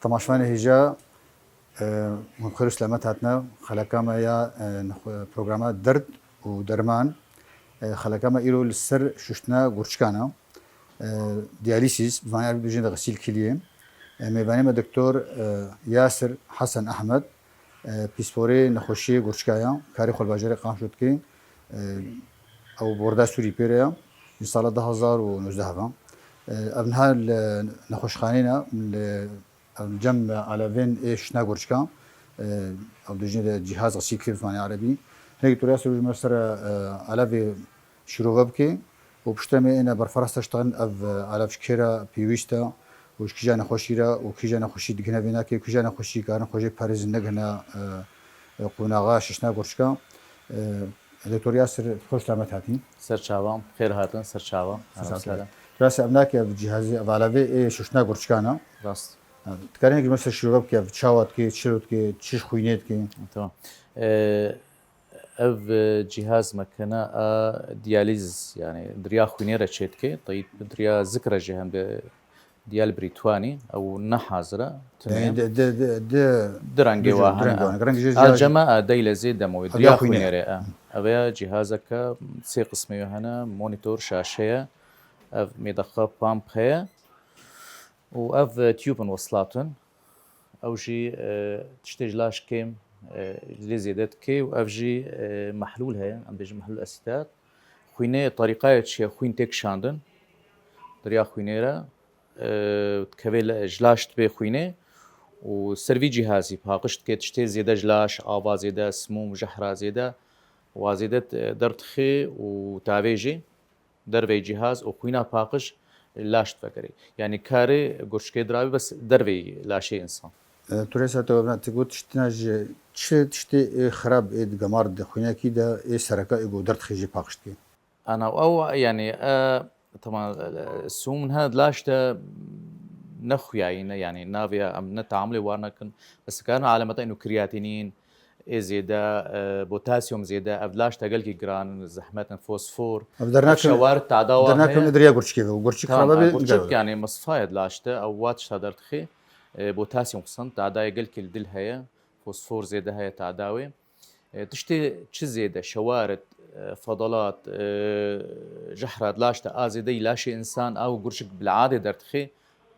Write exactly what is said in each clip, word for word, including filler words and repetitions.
Temaşvanê hêja, e, hûn xêr û selamet hatine. Xeleka me ya, e, nexwe-, programa derd û derman. E, xeleka me îro li ser şuştina gurçikan e. E, diyalîsîs, bi zimanê erebî dijîn de xesil kiliyê. E, mêvanê me doktor, e, Yasir Hesen Ehmed, e, pîsporê nexweşiyê gurçika ya, karê xwe li bajarê Qamişlo dike. E, ew borda Sûrî pê re ya, ji sala du hazar û nozdeh ve. E, ev niha li nexweşxanê ne, li Ev cem alevên ê şiştina gurçikan, e, ew dijî de cîhaz xesî kir zimanê erebî. Hinekî Turya Sirû ji me ser, e, alevê şîrove bike û piştre me êne berfirehsa ji te re ev, e, alev ji kê re pêwîst e û ji kîja nexweşî re û kîja nexweşî digihine vê nakê, kîja nexweşî karin xwe jê parêzin negihine, e, e, qonaxa şiştina gurçikan. E, Doktor Yasir, xweş selamet hatî. Ser çavan, xêr hatin, ser çavan. Ser çavan. Selam. Rastî ev nakê, ev cîhazê, ev alevê ê şiştina gurçikan e. Rast. Ha, dikarî hinekî mesela şîrove bike, ev çawa dike, çilo dike, çi ji xwînê dike? Tamam. Ee, ev, e, cihaz makine a diyaliz, yani diriya xwînê re çêdike, tayî diriya zik re jî hem de diyal birîtwanî, ew ne hazir e. Timê. Yani di, di, di, di, di rengê wa hene. Rengê wa hene. Rengê jê A cema a deyle zê demoyê, diriya xwînê re. Ev ya cihazeke sê qismê hene, monitor, şaşe ye, ev mêdexa pamp heye. û ev, e, tiyûb in, weslat in. Ew jî, e, tiştê ji laş kêm, e, lê zêde dike û ev jî, e, mehlûl heye, em bêjin mehlûl asetat. Xwînê terîqayê çi ye, xwîn tê kişandin. Diriya xwînê re, e, dikeve le-, ji laş dibê xwînê û ser vî cîhazî paqij dike tiştê zêde ji laş, ava zêde, simûm, jehra zêde, wa zêde, e, derdixê û tavê jî. Derveyî cîhaz û xwîna paqij laş divegerê. Yanî karê gurçikê dirabî bes derveyî laşê însan. E, tu rêsa te webna, tu got tiştina ji çi tiştê ê xirab ê di gemar di xwînekî de ê sereka ê ku derdixê jê paqij dike? Ana ew, yanî, e, tamam, e, sum hene di laş de ne xuyayî ne, yanî navê em ne teamulê war nekin. Bes karin alemeta ino kriyatînîn, ê zêde, e, potasyum zêde, ev laş te gelkî giran, zehmet in, fosfor. Ev dernakin, ev şewar tada wa dernakevin heye. Diriya gurçikê ve. Gurçik Tamam, xiraba e, be, gurçik nigel. Yani misfa ye di laş te, ew wa tişta derdixê, e, potasyum xistin, tada ye gelkî li dil heye, fosfor zêde heye tada wê. E, tiştê çi zêde, şewarit, e, fedalat, e, jehra di laş te a zêde yî laşê însan, ew gurçik bil'adê derdixê,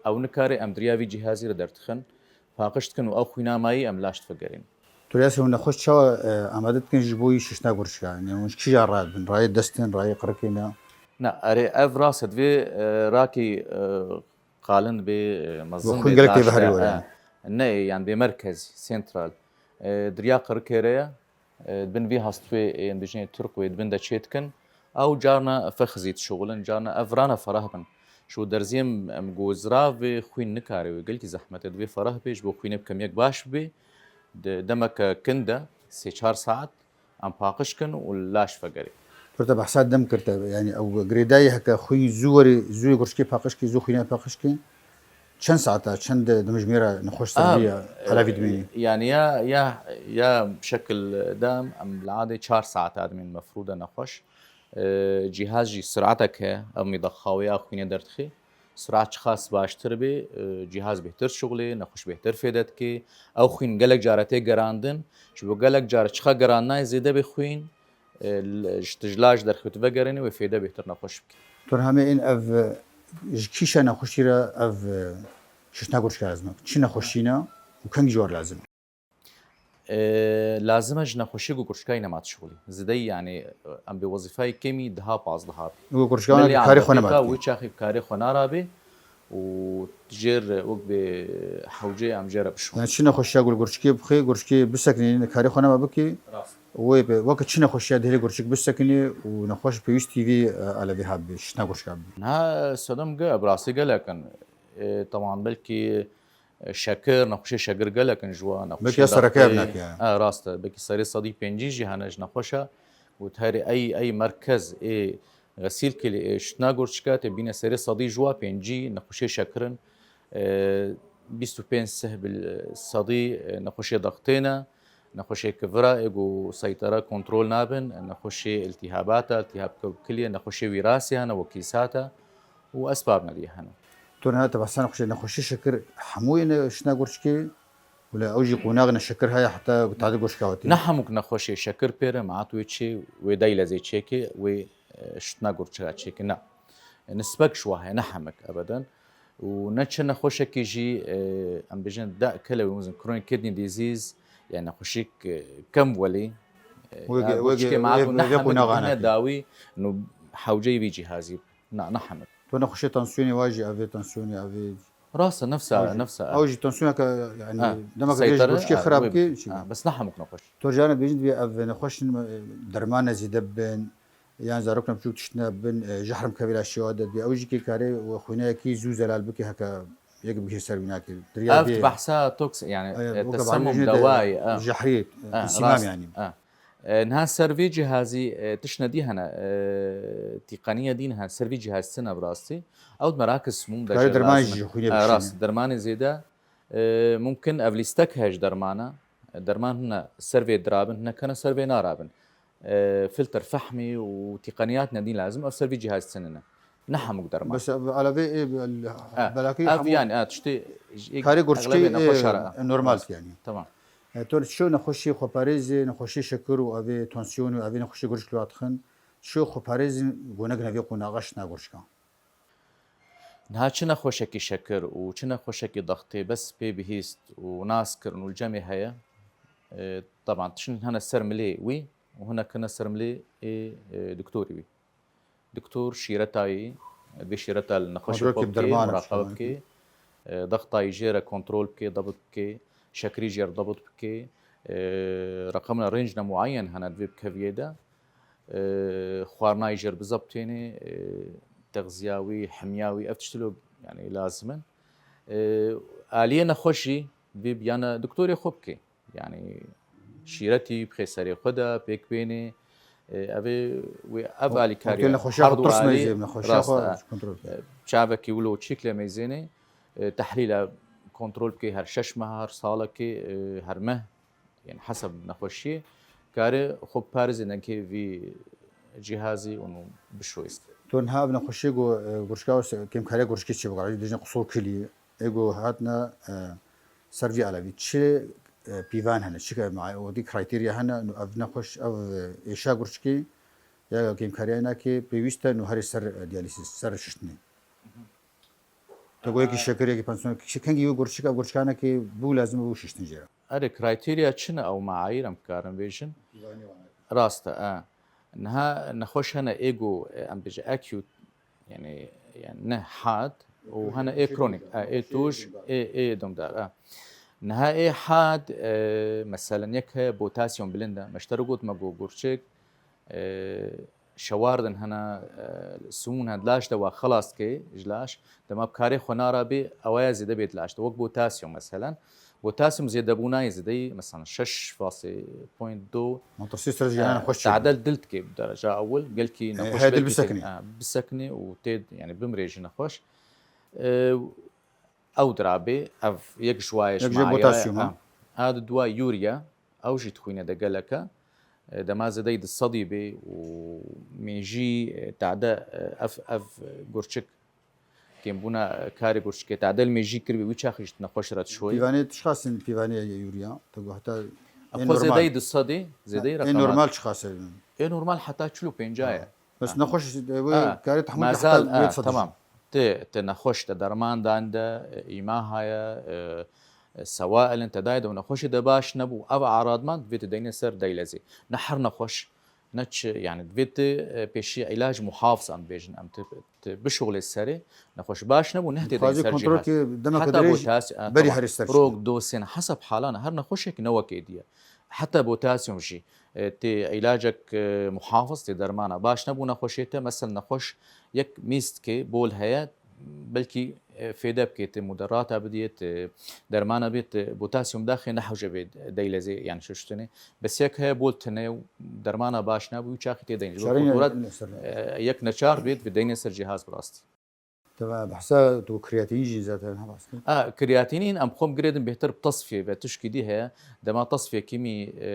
ew nikare em diriya vî cîhazî re derdixin, paqij dikin û ew xwîna mayî em laş divegerîn. Turya Sirû, nexweş çawa, e, amade dikin ji bo yî şiştina gurçika? Yanî hûn ji kîja rayê dibin? Rayê dest in, rayê qirikê ne? Na, erê, ev rast e, divê, e, rakî, e, qalin bê, e, mezin bê. Xwîn gelek tê veherî were, e, yani. Ne, yani bê merkezî, sentral. E, diriya qirikê re ye. E, di bin vî hastwê, e, em bêjin Tirk wê di bin de çê dikin. Ew carna fexzî dişuxulin, carna ev rana ferah bin. Ji bo derziyê em, em ku ziravê xwîn nikare wê gelkî zehmet e, divê ferah bê, ji bo xwînê bi kemiyek baş bibê. Di demeke kin de, sê çar saet, em paqij kin û laş vegerê. Tu te behsa dem kir te, yani ew girêdayî heke xwîn zû werê, zû yê gurçikê paqij kê, zû xwînê paqij kê. Çend saeta, çend dimijmêra nexweş ser vî alevî dimînî? Yani ya, ya, ya bi şekil de em li adê çar saeta dimîn mefrûd e nexweş. E, cîhaz jî suratek heye, ev mîdaxa wê ya xwînê derdixê. Surat çiqas baştir bê, e, cîhaz bêhtir şixulê, nexweş bêhtir fêde dike. Ew xwîn gelek care tê gerandin, ji bo gelek care çiqa gerand nayê zêde bê xwîn, e, l-, ji tijla ji derxê tu vegerêne wê fêde bêhtir nexweş bike. Tur hemê ên ev, e, ji kîşa nexweşî re ev, e, şiştina gurçika ez me. Çi nexweşî ne û kengî ji war lazim e? E, lazim e ji nexweşiyê ku gurçikayî nema dişixulî. Zideyî, yani, em bê wezîfayê kêmî diha pazdeh bî. Ku gurçika Belê, karê xwe nema deqîqa bikî. Wî çaxî karê xwe nara bê û jêr wek bê hewcê em jê re bişon. Yani çi nexweşiya ku li gurçikê bixê, gurçikê bisekinî, karê xwe nema bikî. Rast. Wê be, weke çi nexweşiya dihêlê gurçik bisekinî û nexweş pêwîstî vî, e, alevê ha bibî, şiştina gurçika bibî. Niha sedem ge, bi rastî gelek in. E, teman belkî Şekir, nexweşê şekir gelek in ji wan, nexweşê Belkî ya sereke dextê. Ev nake. E, rast e. Belkî serê sedî pêncî jî hene ji nexweşa. Got herê ey, ey merkez ê xesîlkilî ê şiştina gurçika tê bîne serê sedî ji wa pêncî nexweşê şekir in. E, bîst û pênc sehbil sedî, e, nexweşê dextê ne. Nexweşê kivira ê ku seytera kontrol nabin. Nexweşê iltîhabata, iltîhab kewkilî ye. Nexweşê wîrasî hene, wekîsata û esbab nedî hene. Tu niha te behsa nexweşê, nexweşî şekir hemû yê ne şina gurçikê, wila ew jî qonaxê ne şekir heye heta tade gurçika we tê? Ne hemûk nexweşê şekir pêre, mehat wê çê, wê daylezê çêke, wê, e, ştina gurçika çêke. Ne. Nisbek ji wa heye, ne hemik ebeden. Û ne çi nexweşekî jî, e, em bêjin, de kele wê mizin, chronic kidney disease, yani nexweşîk, e, kem welî, e, Wê ya ge-, wê ge-, gurçikê mehat wê, û ne wê hemik qonaxa dihine nake. Dawî, nû hewceyî vî cîhazî. Na, ne hemik. Tu nexweşê tansiyonê wa jî, evê tansiyonê, evê Rast e, nefsa, Ew jî, nefsa. Ew jî tansiyoneke, yani, Ha, dema ke seytare, vêj goşkê ha, xirab wê bike, bû. Şey. Ha, bes ne hemûk nexweş. Tu carna bêjin divê ev nexweşin, e, derman zêde bin, yan zarokna biçûk tiştine bin, e, jehrim kevê la şêwa de divê. Ew jî kê kare we xwîneyekî zû zelal bike heke yek bigihê ser wînakê. Dirya Ev vê. Behsa toks, yani, Ay, e, weke tesemmum bahanê jê dewayê, ha. Jehriyê, Ha, simam rast, yani. Ha. E, niha ser vê cihazî, e, tiştine dî hene, e, tîqeniye dî hene, ser vê cihazî tine bi rastî. Ew di merakil simûm de Karê jî derman lazim e. Jî xwînê E, bişîne. Rast, dermanê zêde, e, mumkin ev lîstek heye ji dermana. E, derman hine ser vê dirabin, hine kene ser vê narabin. E, filter fehmî û tîqeniyat ne dî lazim, ev ser vê cihazî tine ne. Ne hemûk derman. Bes ev alevê ê, E, belakî ev hemû yani, e, tiştê, karê gurçikê eglebê nexweş ê, hara. E, normal yani. Tamam. E, tu çi nexweşî xweparêzê, nexweşî şekir û evê tansiyon û evê nexweşî gurçik li dixin, çi xweparêzin gonek nevê qonaxa şina gurçika? Niha çi nexweşekî şekir û çi nexweşekî dextê bes pê bihîst û nas kirin û li cemê heye, e, teban tiştin hene ser milê wî û hinek hene ser milê ê, e, doktorî wî. Doktor şîretayî, divê şîreta li nexweşê Kontrolkî xwe bi bike, derman muraqebe şûnekî. Bike, e, dextayî jê re kontrol bike, debit bike, şekirî jê re debit bike, e, reqemna rêncine muayen hene divê bikeviyê de, e, xwarinayî jê re bizebtêne, e, texziya wî, hemiya wî, ev tiştilo, yani, lazim in. E, aliyê nexweş jî divê biyane doktorê xwe bike. Yani şîretî bixê serê xwe de pêk bênê, e, ev ê wê ev O-, alîkarî okey, nexweşiya her xwe du pirs alî meyzê, nexweşiya rast xwe e. Kontrol bike. E, çavekî wilo çîk lê meyzênê, e, tehlîle kontrol bike her şeş meh, her salekê, e, her meh, yani heseb nexweşiyê, kare xwe biparêzê dengê vî cîhazî û bişoyîst. Tu niha ev nexweşiyê ku, e, gurçika kêmkariya gurçikê çê bikare, dibêjin qusûr kilî, Ê ku hatine, e, ser vî alevî, çi, e, pîvan hene, çi ke ma-, wekî krîterya hene, ev nexweş, ev, e, êşa gurçikê ya kêmkariya nake pêwîst e, nû herê ser, e, diyalîsîs, ser şiştinê. Te got yekî şekir, yekî pansiyon, kengî wê gurçik, ev gurçikanekê bû lazim bû şiştin jê re. Erê, krîterya çi ne ew meayîr em karin bêjin? Pîvanê wan e. Rast e, e. Niha nexweş hene ê ku, e, em bêje acute, yani, yani ne had û hene ê kronik, e, ê tûj, ê, ê domdar, e. Niha ê had, e, meselen yek heye potasyum bilind e. Me ji te re got me got gurçik, e, şewardin hene, e, simûn hene, di laş de wa xelas dike ji laş. Dema bi karê xwe nara bê, ew ya zêde bê di laş de. Wek potasyum meselen. Potasyum zêdebûna yê zêdeyî, mesela şeş faslê point du, Metirsî ser ji e, yanê xweş çêbû. Tadel dil dike bi dereca ewil, gelkî E, nexweş he, dil belkî tê, bisekinê. E, bisekinê û tê, yani bimrê jî nexweş. E, ew dirabê, ev yek ji wayê Yek ji ji maye, potasyum, e, ha? A di dua yûriya, ew jî dixwîne de geleke. E, dema zêdeyî di sedî bê û mêjî, e, tade, e, ev, ev gurçik Kêmbûna karê gurçikê te edel mêjî kiribî, wî çaxî ji nexweş re dişoyî. Pîvanê tu çiqas in pîvanê yûriya? Te got heta Em ê xwe normal. Zêdeyî du sedî, zêdeyî Ê reqeman. Normal çiqas e? Ê normal heta çil û pênca ye. Bes Ha. nexweş, e, wê Ha. karê tehmûl Mezal, ha, tamam. Ti, ti nexweş te derman dan de, e, îma heye, e, e, sewail in te dayê de û nexweşê de baş nebû. Ev aradman divê tu deyne ser deylezê. Ne her nexweş Ne çi, yani divê tu, e, pêşî îlac muhafiz em dibêjin, em tu, tu bişuxulê serê, nexweş baş nebû, neh tê Dixwazî ser kontrol cihaz. Ki dema Heta ku dirêj botas-, e, berî tamam. Herî ser Rok, şikê. Dosin, hesab halana, her nexweşek ne wekê diye. Heta botasyum jî, e, tê îlacek, e, muhafiz, tê dermana baş nebû nexweşê te, mesela nexweş yek mîst ki bol heye, belkî, e, fêde bikê, ti muderrata bidiyê, ti dermana bê, ti potasyum daxê nehewce bê deylezê, yani şiştinê. Bes yek heye bol tine û dermana baş nabû, wî çaxî tê deyne. Şerê Kultura, ne ser. E, yek neçar bê, divê deyne ser cihaz bi rastî. Teva behsa tu kreatîn jî zaten ha bahs kir. A, kreatînîn em xwe girêdin bêhtir bi tasfiyê ve tişkî dî heye. Dema tasfiye kîmî, e,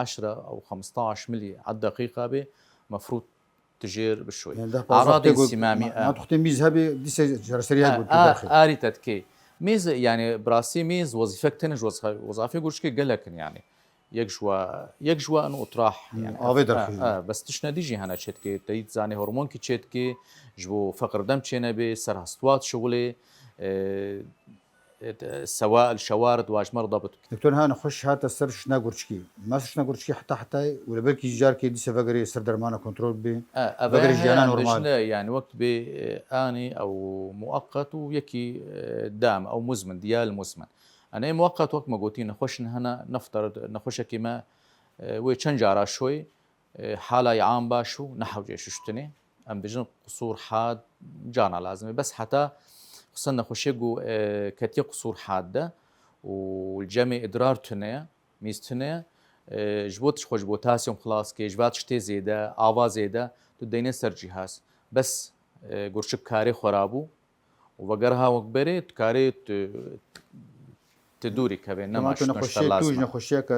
eşra ew xemstaş milî ed deqîqa bê, mefrût tu jêr bişoyî. Yani deh pazdeh Aradên tê got, sîmamî, ma-, e. Ma tu xwedî mîz hebê, dîse cerserî heye got, tu derxî. A, arî te dikê. Mêz, yani, bi rastî mêz wezîfek tenê ji wezîfe-, wezafê gurçikê gelek in, yani. Yek ji wa, yek ji wa in otrah, Hmm, yani, avê e, derxî. E, bes tiştine dî jî hene çêdikê. Te yî zanê hormonkî çêdikê, ji bo feqir dem çênebê, ser hestwat şixulê, e, e, sewa, şewar di wajmer de bit. Doktor, ha nexweş hate ser şiştina gurçikî. Ma ser şiştina gurçikî heta hetayê û li belkî carkê dîse vegerê ser dermana kontrol bê. E, ev Vegerê heye jiyana em normal. Dijne, yani wek bê, e, anî ew muweqet û yekî, e, dam ew muzmin, diyal muzmin. Anê muweqet wek me gotî nexweşin hene, nefter nexweşekî me, e, wê çend cara şoy, e, hala yê am baş û nehewce şuştinê. Em dijin qusûr had cana lazim e. Bes heta xusûsen nexweşê ku, e, ketiye qusûr had de û cemê idrar tune ye, mîz tune ye, e, ji bo tişt xwe ji potasyum xilas ke, ji va tiştê zêde, ava zêde, tu deyne ser cîhaz. Bes, e, gurçik karê xwe rabû û vegerha wek berê, tu karê tu, tu dûrî kevê, nema Dema tu şiştine nexweşiyê, şer tu lazim ji e. Nexweşiyeke,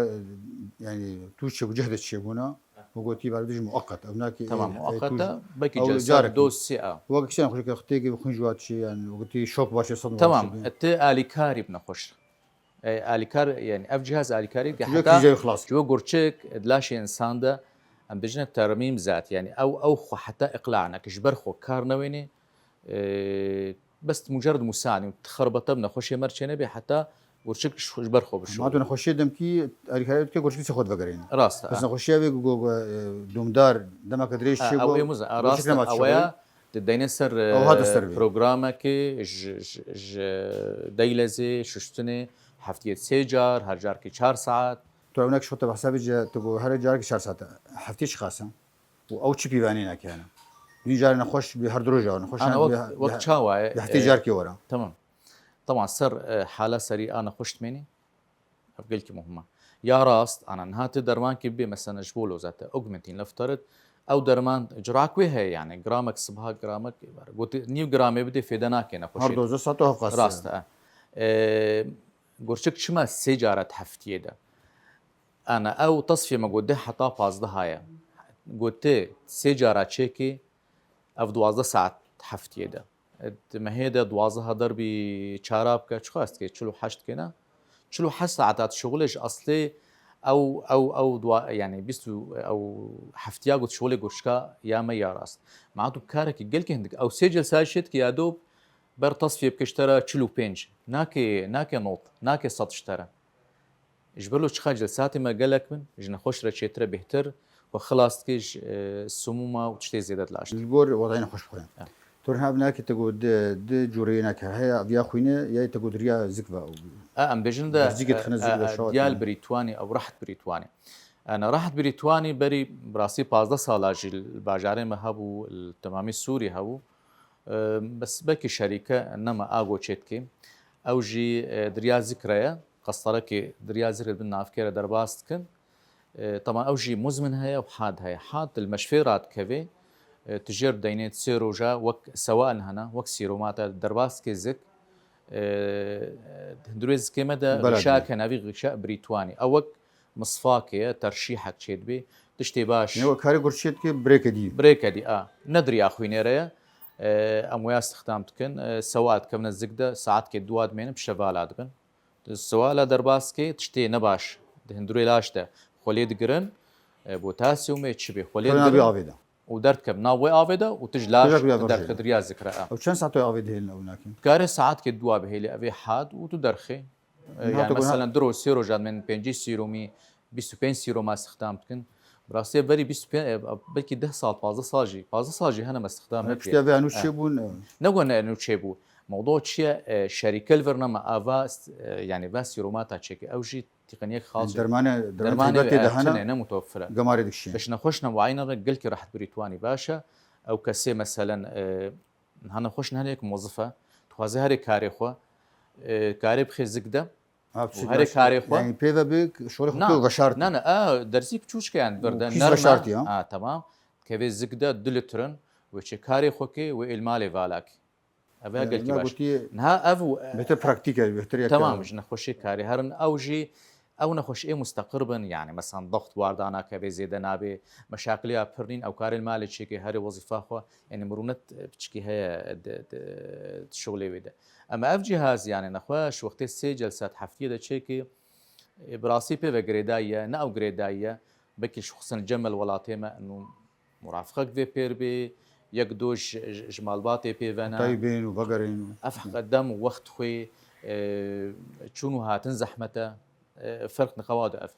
yani, tu çêbû, cehde çêbûna, û gotî, ber tu ji muweqet, ev nakê, Tamam, e, e, muweqet tu e, ji, belkî ew celsa carekî. Dosya. Wek kişi nexweşiyeke xitêkî bi xwîn ji wa çê, yani, wek gotî şok başê, sedma Tamam, başê. E, tu alîkarî bi nexweş. E, alîkar, yani, ev cihaz alîkarî dike, Tu heta ji kîjeyê xilas. ji bo gurçik, di laşê insan de, em dijine termîm zat, yani, ew, ew xwe heta iqla neke, ji ber xwe kar newênê, e, bes mucerred musaad, tu xerbete bi nexweşê mer çênebê, heta gurçik ji, ji ber xwe bişo. Ma tu nexweşiyê demkî alîkariyê dike, gurçik dîse xwe divegerêne. Rast e. Bes nexweşiya wê ku, ku, e, domdar, demeke dirêj Ha, çêbû, ew ê muza, ha, gurçik rast e, nema ew çêbû. ya, tu deyne ser, Ew hate ser e, bê. programekê ji, ji, ji deylezê, şuştinê, heftiyê sê car, her carkî çar saet. Tu ew nek şo te behsa bêje, tu got here carekî çar saet e. Heftiyê çiqas e? Û ew çi pîvanînek hene? Dî carê nexweş bî her du roja nexweş Ana hene wek, bî, wek bî, çawa ye, bî heftê e, carkê were. Tamam. Tamam, ser, e, hala serî a nexweş dimênî. Ev gelkî muhim e. Ya rast, ana niha tu dermankê bibê, mesela ji bo loza te, Augmentin lefterit, ew derman cirak wê heye, yani gramek sibiha, gramek, gotî nîv gramê bidê fêde nake nexweşê. Her doza sed û heft qas e. Rast e. E, gurçik çima sê cara di heftiyê de? Ana ew tesfiyê me got deh heta pazdeh ye. Got tu sê cara çêkî, ev duwazdeh saet heftiyê de. Di mehê de duwazdeh derbî çara bike, çiqas dike? Çil û heşt dike, ne? Çil û heşt saet hat şixulê ji eslê ew, ew, ew dua-, yani bîst û, ew heftiya got şixulê gurçika ya me ya rast. Ma tu karekî gelkî hindik. Ew sê celsa çê dike ya do ber tesfiyê bike ji te re çil û pênc. Nake, nake not, nake sed ji te re. Ji ber lo çiqa celsatê me gelek bin, ji nexweş re çêtir e, bêhtir xwe xilas dike ji, e, simûma û tiştê zêde dilaşt. Ji gor wadayê nexweş bixwin. Ya. Tu niha binakê te got di, di cûreyê neke heye, ev ya xwînê, ya te got riya zik ve. E, em bêjin de, Bercikê e, dixine zik e, ve e, şawat diyal ne. Brîtwanî, ew rehet Brîtwanî. E, ne rehet Brîtwanî berî bi rastî pazdeh sala jî li bajarê me hebû, li temamî Sûrî hebû. E, bes belkî şerîke nema ago çêdikê. Ew jî, e, di riya zik re ye. Qestarekê di riya zik re bin navkê re derbas dikin. E, teban ew jî muzmin heye û had heye. Had li meşfê radikeve, e, tu jêr deynê sê roja wek sewail hene, wek sîroma te derbas dike zik. E, hundirê zikê me de Bela gişa diye. ke navî gişa Brîtwanî. Ew wek misfakê ye, terşîhek çêdibê. Tiştê baş. Ne, wek karê gurçiyê dike, birêke dî. Birêke dî, a. Ne di riya xwînê re ye. E, em waya stixdam dikin. E, sewail dikevne zik de, saetkê dua dimênin, pişevala dibin. Di sewala derbas ke tiştê nebaş di hundirê laş de xwe lê digirin, e, potasyumê çi bê xwe lê Xwe nabê digirin avê de. û derdikevin nav wê avê de û tu ji laş Tijak wê derxî verjê. di riya zik re. Ew çend saet wê avê dihêlin ew nakin? Karê saetkê dua bihêlî evê had û tu derxî. E, Niha yani tu guna- mesela du roj sê rojan min pêncî sîromî, bîst û pênc sîroma stixdam dikin. Bi rastî berî bîst û pênc, e, belkî deh sal, pazdeh sal jî, pazdeh sal jî hene me stixdam E, nekiriye. piştî evê henu E. çêbûn, e. Ne got ne henu çêbû. Mewdû çi ye? E, şerîke li vir nema ava, e, yani va sîromata çêke. Ew jî tîqiniyek xas jî. Dermane, dermane Dermanê taybet tê de e, hene, tune, ne mutewfir e. Gemarê dikişîne. Pêş nexweş ne wayne re gelkî rehet birîtwanî baş e. Ew kesê meselen, e, niha nexweş ne hene yek mozif e. Dixwaze herê karê xwe, e, karê bixê zik de. Ha, û herê karê xwe. Yani pê ve bi şolê xwe Na, tu veşart. na, na, a, derzî piçûçke yani bir de kîs nerm e. veşart ya. Ha, tamam. Kevê zik de du litrin, wê çê karê xwe ke, wê êlmalê valak. Ev ya Yani gelkî ya baş. gotiye Niha ev û, e, bêhtir praktîk e, bêhtir ya Tamam, ke- ji nexweşê karê herin. Ew jî Ew nexweş ê musteqir bin, yani mesela daxt wardana kevê zêde nabê, meşakiliya pir nîn, ew karê li malê çêkê herê wezîfa xwe, yani mirûnet piçikî heye di, di, di şixulê wê de. Ema ev cîhaz yani nexweş wextê sê celsa di heftiyê de çêkê, e, bi rastî pê ve girêdayî ye, ne ew girêdayî ye, belkî şixusin cem me li welatê me, inu murafixek vê pêr bê, yek do ji, ji, ji malbatê pê vene. Tayî bên û vegerên û Ev heqe dem û wext xwê, e, çûn û hatin zehmet e, e, ferq nixewa de ev.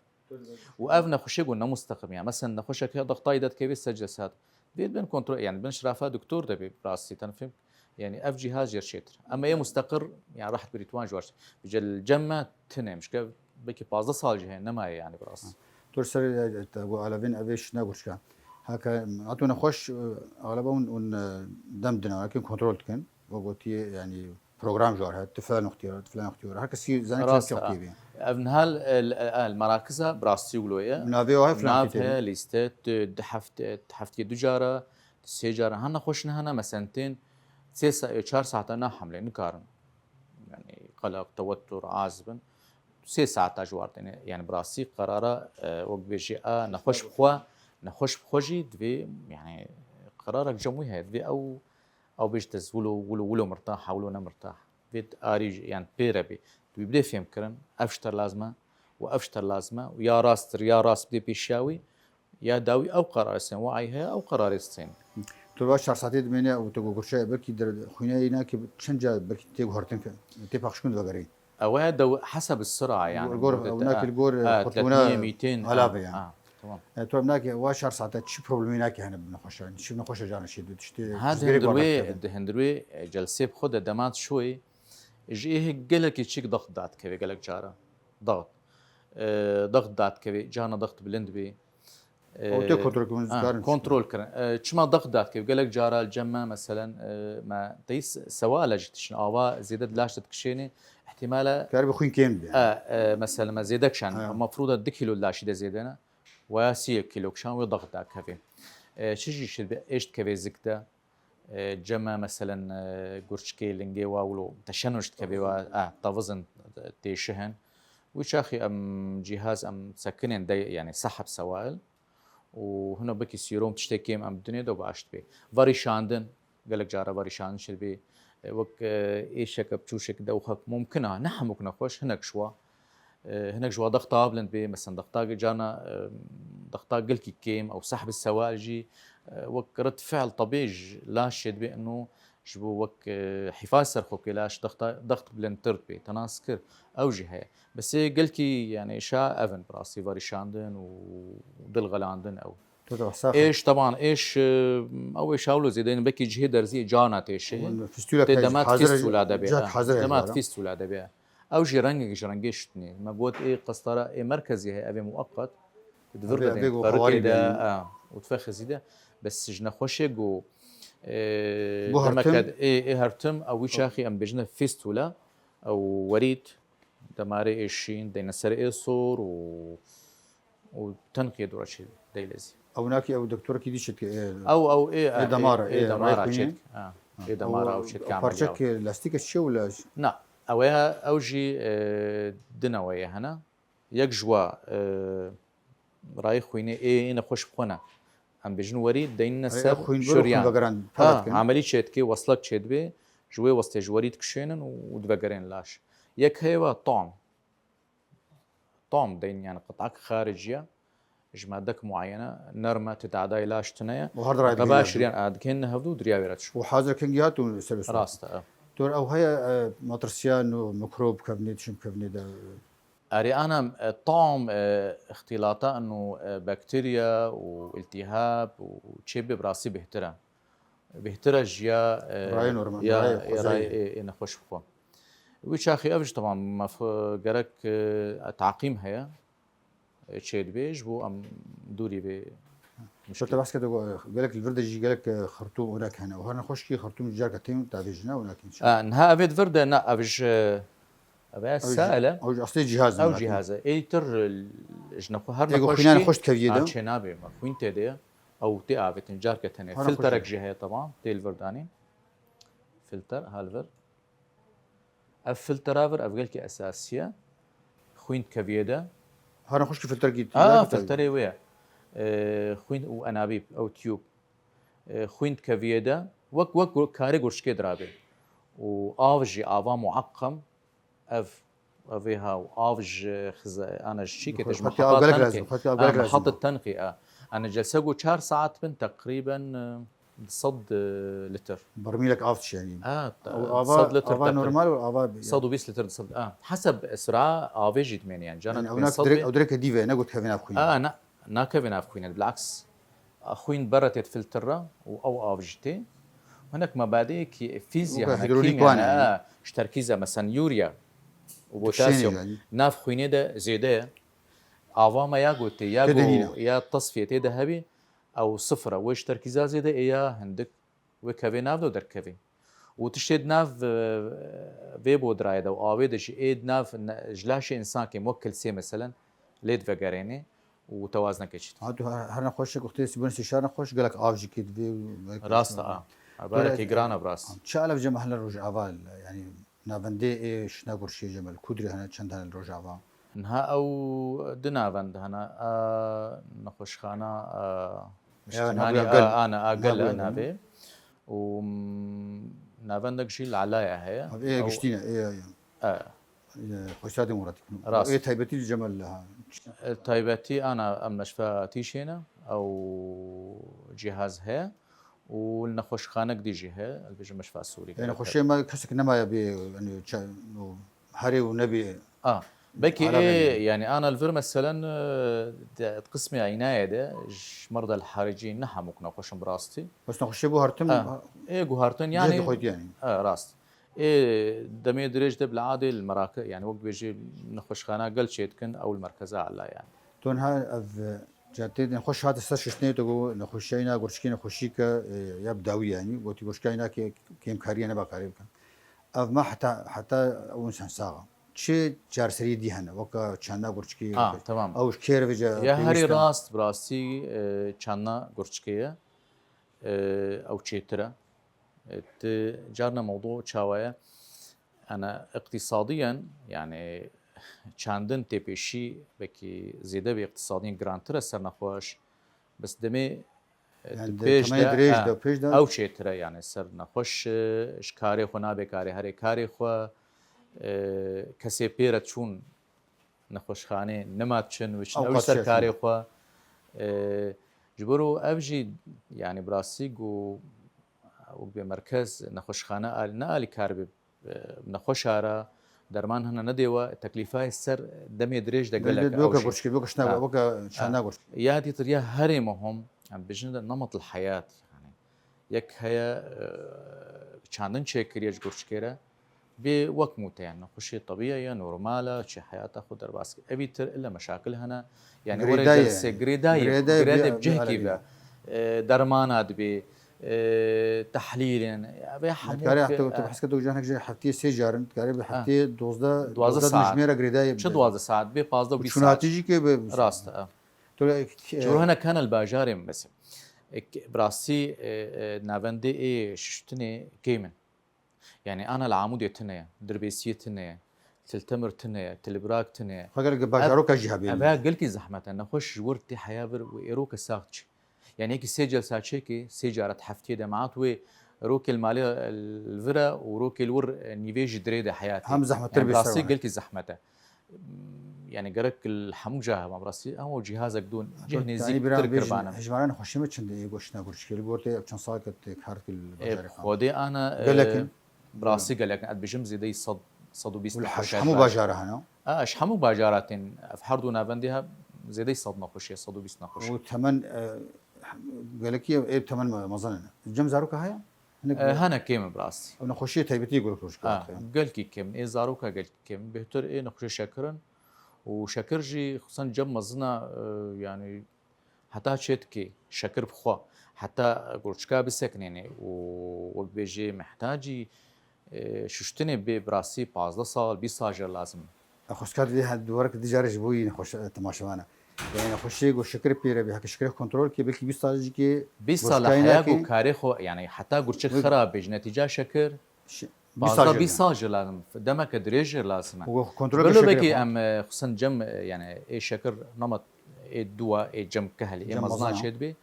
Û ev nexweşê ku ne musteqim ya. Mesela nexweşek heye daxtayî de dikeve ser cesed. Vê bin kontrol, yani bin şirafa doktor de bê rastî tenfim. Yani ev cihaz jê çêtir. Ama ê musteqir, yani rahat bir ritwan ji war. Bi cel cem me tine, mişke belki pazdeh sal jî heye, nemaye yani bi rastî. Dur ser, e, e, bu alevin eve şuna gurçka. Haka, atu nexweş, e, alaba un, un, e, dem dina, lakin kontrol dikin. Ve gotiye, yani program ji war heye, tu filan wextî, tu filan wextî. Her kesî zane Rast çi e. wextî bî. Ev nihal, e, e, e, merakiza bi rastî wilo ye. Navê o heye filan Nav wextî tê. heye, lîste, tu di heft-, di heftiyê du cara, di sê cara. Hana xweş ne hana, mesen tên sê sa-, çar saeta na hemlê nikarin. Yani qelaq, tewettur, az bin. Sê saeta ji war têne. Yani bi rastî qerara, e, wek bêjî a nexweş bi xwe, nexweş bi xwe jî divê, yani qerarek cem wî heye. Divê ew, ew bêjte ez wilo, wilo, wilo mirtah, hewlo ne mirtah. Vê arî jî, yani pê re bê. Tu bidê fêm kirin, ev ji te lazim e û ev ji te lazim e û ya rast, ya rast bidê pêşiya wî, ya dawî ew qerarê stên, wa ay heye, ew qerarê stên. Tu va çar saetê dimêne û tu gurçe belkî der-, xwîneyê nake çend ca belkî tê guhertin ke, tê paqijkirin vegerî. Ew e de hesab sira yani. Gor, gor, Gor, ew nake ha, li gor, ha, xurtbûna tletmiyê mîtên, alav ha, e yani. ha, tamam. E, tu em nake, wa çar saete çi problemî nake hene bi nexweşa, çi nexweşa cana çê dû, tiştê Ha, di pirsgirêk hindirwê, bardak di hindirwê, e, celsê bi xwe de demat şoyê, ji ê gelekî çik daxt dadikeve gelek cara. Daxt. E, daxt dadikeve, cana daxt bilind bê. Ew tê E, kontrol kirin, ha, karin kontrol kirin. E, çima daxt dadikeve, gelek cara li cem me, meselen, e, me teyîs sewale jî dişin, ava zêde di laş de dikişêne, ihtimale Kar bi xwîn kêm be. E, e, meselen, me zêde kişan, Ha. mefrûda du kîlo di laşî de zêde ne. Waya sî yek kîlo kişan wê daxt dakeve. E, çi jî şir be êş dikeve zik de. E, cem me, meselen, e, gurçikê, lingê wa wilo teşenuş dikeve wa, e, tavizin, e, têşihin. Wî çaxî em cîhaz em sekinên dey, yani seheb sewail. Û hino bikî sîrom tiştê kêm em bidinê de baş dibê. Varîşandin, gelek cara varîşandin şir bê. E, wek, e, êşeke, çûşek, dewxek mumkin a, ne hemûk nexweş, hinek ji wa. E, hinek ji wa dexta bilind bê, mesela dexta cana, e, dexta gelkî kêm, ew sehbi sewal jî, e, wek red fiil tebî ji laş jê dibê ino ji bo wek, e, hîfaz ser xwe bike laş dexta, dext bilindtir dibê, tenas kir, ew jî heye. Bes ê gelkî, yani, şa ev in, bi rastî varîşandin û dilxelandin ew. Tu da sax. Êş, teban, êş, e, ew êş hewlo zêde in, belkî cihê derziyê cana têşe. Hûn fistûla Tê ke demat hazir e, fistûla de be, cak ha. hazir e Demat jara. fistûla de be. Ew jî rengek ji rengê şitinê. Me got ê qestara ê merkezî heye, ev ê mueqqet. Di vir Ev ê, de ev ê den, ku ferikê xewarî de, be. ha, û dife xizî de. Bes ji nexweşê ku, e, Ku demek hertim. e, ê, ê hertim, ew wî çaxî em bêjine fistûla, ew werît, demarê ê şîn, deyne ser ê sor û, û tenqiyê dûra çê deylezî. Ew nakî ew doktorekî dî çêdike, ê, Ew, ew, ê, ê, demara, ê, ê, ê demara rayxwînê. çêdike. Ha, Ha, ê demara ew, ew çêdike ew parçek ameliya. lastîk e çi wila? Na, ew ê, ew jî, e, di newe ye hene. Yek ji wa, e, rayê xwînê ê, ê nexweş bi xwe ne. Em bêjin werî, deynine Ê, ser ew xwînber û şiryan. xwînvegeran Ha, pere dikin. amelî çêdikê, weslek çêdibê, ji wê westê ji werî dikişênin û, û divegerên laş. Yek heye wa tam. Tam deyn, yani qit'ak xariciye, ji madek muayene, nerme, tedadayê laş tune ye. Û her dirayê Qeba digihîne şiryan a dikên ne hevdû diriya wê re çû. Û hazir kengî hat û ser û ser. Rast e. Dor ew heye, e, matirsiya nû mikrob kevnê, çim kevnê de. Erê ana, e, tam, e, îxtîlata û, e, bakterya û îltîhab û çê bê bi rastî bêhtir e. Bêhtir e ji ya, e, Rayê normal, ya, rayê ya xwezayê. rayê ê, ê nexweş bixwe. Wî çaxî ev ji tevan mef-, gerek, e, taqîm heye, e, çê dibê ji bo em dûrî vê Şo te muşkil. behs kete ku, e, gelek li vir de jî gelek, e, xirtûm û nek hene. Û her nexweşkî xirtûm careke tên tavêjine û nakên çi. E, niha ev ê di vir de ne, ev ji, ev e Ew ji, saile. ew ji eslê cihaz Ew nakin. cihaz e. Ê tir, e, ji nexwe-, her Ê ku nexweşkî xwînan xweş dikeviyê a de. çê nabê me. Xwîn tê de ye. Ew tê avêtin. Careke tenê. Her nexweş Filterek e. jî heye tevan. Tê li vir danîn. Filter, ha li vir. Ev filtera vir, ev gelkî esasî ye. Xwîn dikeviyê de. Her nexweşkî filter gît. A, filterê wê ye. E, xwîn û enabîb, ew tube. E, xwîn dikeviyê de, wek, wek gur- karê gurçikê dirabê. Û av jî, ava muaqqem, ev, ev ê ha, û av ji xize-, ana ji çîkê te ji Xwetî av gelek lazim, xwetî av gelek lazim. Mehatet tenqî, a. Ana celse ku çar saet bin, teqrîben, e, di sed, e, litir. Bermîlek av dişe yanî. A, Ew ava, sed litir ava teqrîben. Normal û ava Sed û bîst litir di sed. A, heseb sira avê jî dimêne yani. Cana Yani dimêne ew nak sed direk, bê. Ew direk dîve, ne got kevin av xwîn. A, na, nakeve nav xwîne, bilaks. A, xwîn berre tê filtre û ew av jî tê. Hinek mabadeyekî fîzya Weke hene, hidrolîk kîmya wan hene, yani. A, ji terkîza, mesela, yûrya û potasyum yani. Nav xwînê de zêde ye. Ava me ya gotê, ya Tê de go-, nîne. Ya tasfiye tê de hebî, ew sifir e. Wê ji terkîza zêde ê ya hindik, wê kevê nav de û derkevê. Û tiştê di nav, e, vê bodrayê de û avê de jî ê di nav ne-, ji laşê însankê wek kilsê meselen lê divegerênê û tewaznek çît. Ha, tu her, her nexweşek wextê sîbûn sîşar nexweş, gelek av jî kê divê û belkî Rast e, a. Barekî giran e, bi rast. Çi alevce mehla Rojava, yani navendê ê şina gurçiyê Cemal, kudrê hene, çend hene li Rojava? Niha ew du navend hene, a, nexweşxana, a, Ya, niştimanî, navê gel. A, ana, a, gel, Navê a, gel. Navê. Û, mm, navendek jî li Elaya heye. Ev ê Ew giştî ne, ê, ê, E. Ê, Xwesa Demokratîk. Rast. Ê taybetî li Cemal ha. E, taybetî ana em meşfa tîşê ne, ew cihaz heye û li nexweşxanek dî jî heye, ez bêjim meşfa Sûrî. Ê, nexweşê me kesek nemaye bê, yani, ça-, o, herê û nebê. A, belkî Arabê ê, ne. Yani ana li vir meselen, e, de, qismê Eynayê de ji merdel haricî ne hemûk nexweşin bi rastî. Bes nexweşê bû hartin, A, ha, ê guhartin, cihekî yani, xwedî yani. A, rast. Ê demê dirêj de bila adê li merake, yani wek bêjî nexweşxana gel çê dikin, ew li merkeza Ela yani. Tu niha ev, e, cadê nexweş hate ser şiştinê, tu got nexweşiyayîna gurçikê nexweşî ke, e, ya bi dawî yani, gotî gurçikayîna ke kêmkariye neba karê bikin. Ev me heta, heta ew însan sax e. Çi çareseriyê dî hene, weka çanda gurçikê, A, tamam. Ew ji kê re vêca Ya pêwîst herî e? Rast, bi rastî, e, çanda gurçikê ye. E, ew çêtir e. E, tu carna mewdû çawa ye? Ana iqtîsadiyen, yani çandin tê pêşî, belkî zêde bê iqtîsadiyen girantir e ser nexweş. Bes demê, e, Yani tu de pêş temel de, dirêj ha, de, pêş de. Ew çêtir e, yani ser nexweş, e, ji karê xwe nabe karê herê karê xwe, e, kesê pê re çûn nexweşxanê, nema diçin, û çin Ew ew qat ser çetin. Karê xwe. E, ji bo ev jî, yani bi rastî ku wek bê merkez nexweşxane al-, ne alîkar be, e, nexweşa re derman hene nedê we, teklîfayê ser demê dirêj de gelek Belki ew weke jî. Gurçikê, weke şina, Ha. Weke çanda Ha. Gurçikê. Ya dîtir ya herê muhim, em bijin de nemet li heyat, yani yek heye, e, çandin çêkiriye ji gurçikê re, bê wek mûte, yani nexweşê tebî ye, normal e, çi heyata xwe derbas kir. Evî tir ile meşakil hene. Yani were Girêdayê celsê yani. Girêdayê, Girêdayê girêdê bi, bi cihkî bi be. E, dermana dibê, e, tehlîlên, ya vê hemû Dikarê ke-, heta tu e. Behs kir tu canek jî heftiyê sê carin, dikarê bi Ha. Heftiyê dozdeh, Duwazdeh dozdeh saet. Dijmêre girêdayê Çi bi. Duwazdeh saet, bê pazdeh û bîst saet. Çûnatî jî ke bi. Rast e. Tu, e, Ji bo hinek hene li bajarê min, mesela. E, k-, bi rastî, e, e, navendê ê şiştinê kêm in. Yani ana li Amûdê tune ye, Dirbêsiyê tune ye, Til Temir tune ye, Til Birak tune ye. Xwe gelek Ev, bajaroka jî hebê. Ev ya gelkî zehmet e. Nexweş ji wir tê heya vir û êroke sax diçe. Yani yekî sê celsa çêke, sê cara di heftiyê de meat wê rokê li malê, e, li vir e û rokê li wir, e, nîvê jî dirê de heyatê. Hem zehmettir Yani bê ser rastî wan. Gelkî zehmet e. Yani gerek li hemû cihê me bi rastî, em o cihazek don, cih Yani nêzîk bira tir bêjin, kirbanin. Hejmara nexweşê me çend e, ê goştina gurçikê? Li gor te ev çend salek te kar kir li Ê, bajarê xwe. Xwedê ana, Gelek e, in. Bi rastî gelek in. Ez dibêjim zêdeyî sed, sed û bîst Wila nexweş hej-, hemû bajara hene. A, ji hemû bajara tên. Ev her du navendê he zêdeyî sed nexweşê, sed û bîst nexweşê. Û temen, e, gelekî ev temen me-, mezin in. Cem zaroka heye? Hinek E, hene kêm in bi rastî. Ew nexweşiyê taybetî guruk rojkar Ha, dixê. Gelkî kêm in. Ê zaroka gelkî kêm in. Bêhtir ê nexweşê şekir in. Û şekir jî xusûsan cem mezina, e, yani heta çê dikê şekir bi xwe, heta gurçika bisekinêne û wek bêjê mihtacî, e, şuştinê bê bi rastî pazdeh sal, bîst sal jê lazim. Xweskat vê he duwarek dijarê ji bo yî nexweş, e, temaşevana. Yani nexweşiyê ku şekir pê re bê, heke şekir kontrol kê, belkî bîst sal jî kê Bîst sal gurçikayê heya nakê. Ku karê xwe, yani heta gurçik Wek xirab bê ji netîca şekir, Şi-, Pazdeh bîst sal jî lazim. Demeke dirêj jî lazim e. Û kontrol Belê şekirê belkî xwe. Em, e, xusên cem, e, yani ê şekir nama ê dua, ê cem kehelî, ê Cem mezna mezna. Çêdibê.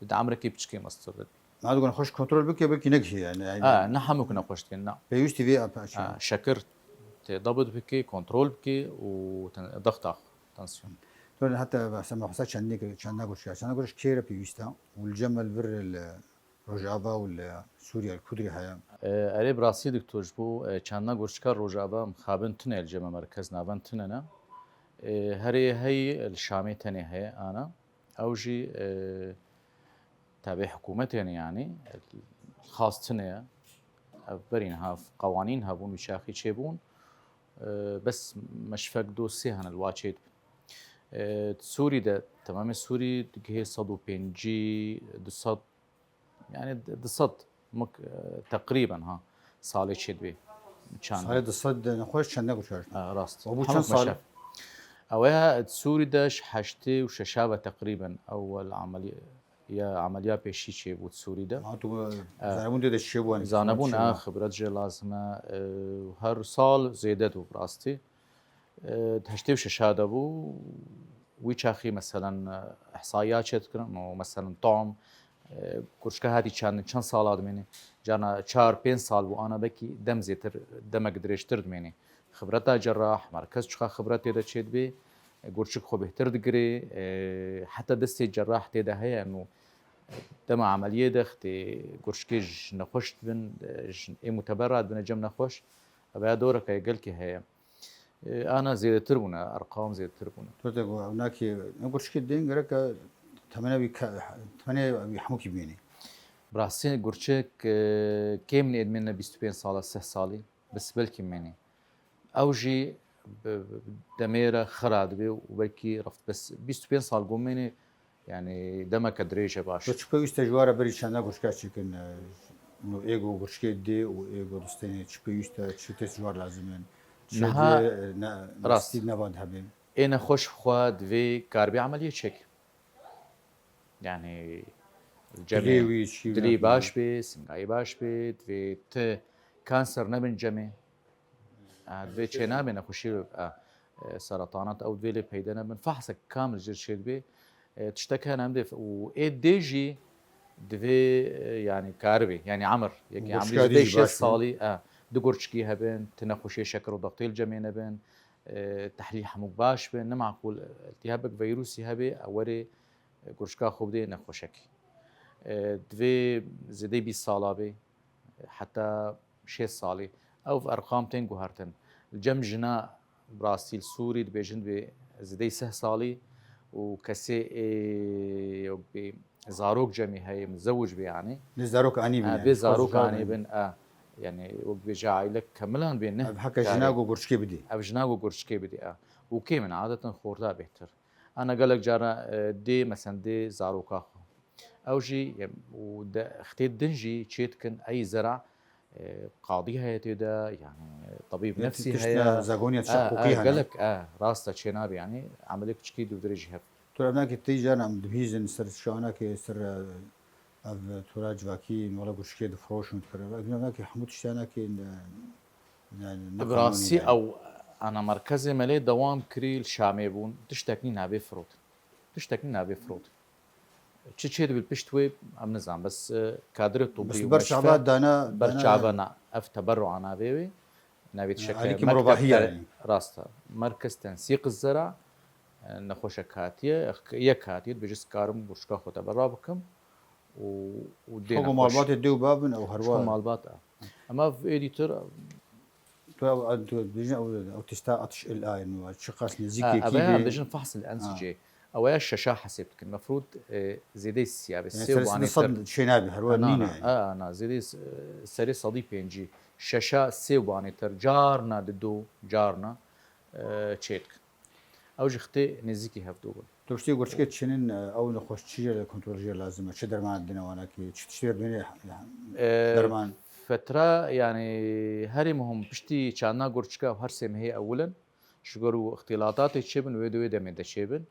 Di emrekî piçkê mestir bit. Ma digon xweş kontrol bike, belkî negihî yani. Ha, ne hemûk nexweş dikin, na. Pêwîstî vê apaçî. Ha, şekir tê dabit bikî, kontrol bikî û ten-, dexta xwe, tansiyon. Tu heta mesela xwesa çendê kir, çenda goşka, çenda goş kê re pêwîst e? Û li cem li vir li Rojava û li Sûriye, li ku dirê heye? E, erê, bi rastî diktor ji bo, e, çanda gurçika Rojava mixabin tune li cem merkez navend tune ne. E, herê heyî li Şamê tenê heye ana. Ew jî, e, tabê hikûmetê ne yanî, xas tune ye. Ev berî niha qewanîn hebûn, wî çaxî çêbûn. E, bes meşfek do sê hene li wa çêdibin. E, Sûrî de, temamê Sûrî digihê sed û pêncî, du sed, yani di-, du sed mik, e, teqrîben ha, salê çêdibê. Çanda. Salê du sed de nexweş çende ku çaş. E, rast. O bu Hemû çend sal? Meşef. Ew ya Sûrî de ji heştê û şeş ve teqrîben ewel ameliye, ya ameliya pêşî çêbû Sûrî de. Ha, tu, e, zanebûn de çêbû, yani, Zanebûn, çêbû. A, xibret jê lazim e, e, her sal zêde dû bi rastî. E, di heştê û şeş de bû, wî çaxî, meselen, e, ihsaiya çêdikirin û, meselen, tom, e, kurçka hatî çend, çend sala dimêne, carna çar pênc sal bû, ana belkî dem zêtir, demek dirêjtir dimêne. Xibreta cerrah, merkez çiqa xibret tê de çêdibê, e, gurçik xwe bêhtir digirê, e, heta destê cerrah tê de heye, û dema emeliyê de xitê gurçikê ji nexweş dibin, e, ji ê muteber re dibine cem nexweş, ev ya doreke gelkî heye. E, ana zêdetir bûne, erqam zêdetir bûne. Tu te got, ew nakê, ew gurçikê din gereke temenê wî ke-, temenê wî hemûkî bimînî. Bi rastî gurçik, e, kêm nêdmêne bîst û pênc sala, sih salî, bes belkî mênî. Ew jî bi, bi demê re xira dibe û belkî reft, bes bîst û pênc sal gomênê, yani demeke dirêj e baş. Tu çi pêwîst e ji wara berî çenda gurçika çêkin, e, no êgo gurçikê dê û êgo distênê çi pêwîst e, çi test ji war lazim in? Çi Niha dê, e, ne, rast. Nestî nevan hebin. Ê nexweş xwe divê karibê emeliyê çêk. Yani Dilê cemê wî, çî dilî ne? Baş bê, singayê baş bê, divê ti kanser nebin cemê. E, divê çênabê nexweşî, e, e, seratanat ew divê lê peyde nebin. Fehsek kamil jir çêdibê. E, tiştek hene em dê f-, û ê dê jî divê, e, yani karibê, yani emir. Yekî emrî Gurçika dî jî şêst baş bin. Salî, e, du gurçikî hebin, ti nexweşiyê şekir û dextê li cemê nebin, e, tehlîl hemûk baş bin, ne maqûl, e, iltîhabek veyrûsî hebê, e, werê, e, gurçika xwe bidê nexweşekî. E, divê zêdeyî bîst sala bê, heta şêst salî. Ew erqam tên guhertin. Li cem jina bi rastî li Sûrî dibêjin dibê zêdeyî sih salî û kesê ê wek bê zarok cemî heye, mizewij bê yanî. Lê zarok anî bin, Ha, yani, bê zarok zarok anî anî bin, a. Yani wek bêje aîlek kemilan bê, ne? Ev heke jina ku gurçikê bidî. Ev jina ku gurçikê bidî, a. Û kêm in, adetin xorta bêhtir. Ana gelek cara, e, dê, mesen dê zaroka xwe. Ew jî, e, û de, xitê din jî çê dikin, ey zera, e, qadî heye tê de, yani, e, tabîb Ya, nefsî tişt heye. Ne, zagoniya A, çaquqî a, hene. Gelek, a, rast e, çê nabê, yani, emelê kiçikî dûvdirê jî hev. Tu ev nakê tê jana em dibihîzin ser şanakê, ser, e, ev tura civakî, wela gurçikê difiroşin, dikir. Ev nakê hemû tiştanakê ne, ne, ne Bi rastî qanûnî ne. Ew ana merkezê me lê dewam kirî li Şamê bûn, tiştek nî nabê firot. Tiştek nî nabê firot. Çi çê dibe pişt wê, em nizan, bes, e, kadrê tubî Bes û ber meşfe çava dana, ber dana çava yani. Na. Ev teberrua navê wê. Navê Yani tişeke alîkî mekteb mirovahî ter-, yani. Rast e. Merkez tensîq zera, e, nexweşek hatiye, yek hatiye, dibêje, ez karim gurçika xwe teberra bikim û, û dê Xwe nexweş. Malbatê dê û babin ew herwa. Xwe malbat e. Ema êdî tir, Tu ew, tu dibêjin ew, ew tişta atş il ayin wa, çiqas Ha, nêzîkekî ev ê em bê. Dibêjin fehs il ensicê. Ha. Ew ya şeşa hesêb dikin. Mefrûd, e, zêdeyî siya be, Yani sê û serê banê sed tir. Çê nabî, her wa Na, nîne na, yani. A, na, zêdeyî s-, serê sedî pêncî. Şeşa sê û banê tir. Carna dido, carna, e, çê dikin. Ew jî xitê nêzîkî hevdû bin. Tu piştî gurçikê çinin, e, ew nexweş çi jê re kontrol jê lazim e? Çi derman dine wana ki? Çi tiştê dine E, derman? Fetra, yani, herî muhim, piştî çandina gurçika her sê mehê ewil in. Ji gor û îxtîlatatê çêbin, wê di wê demê de çêbin.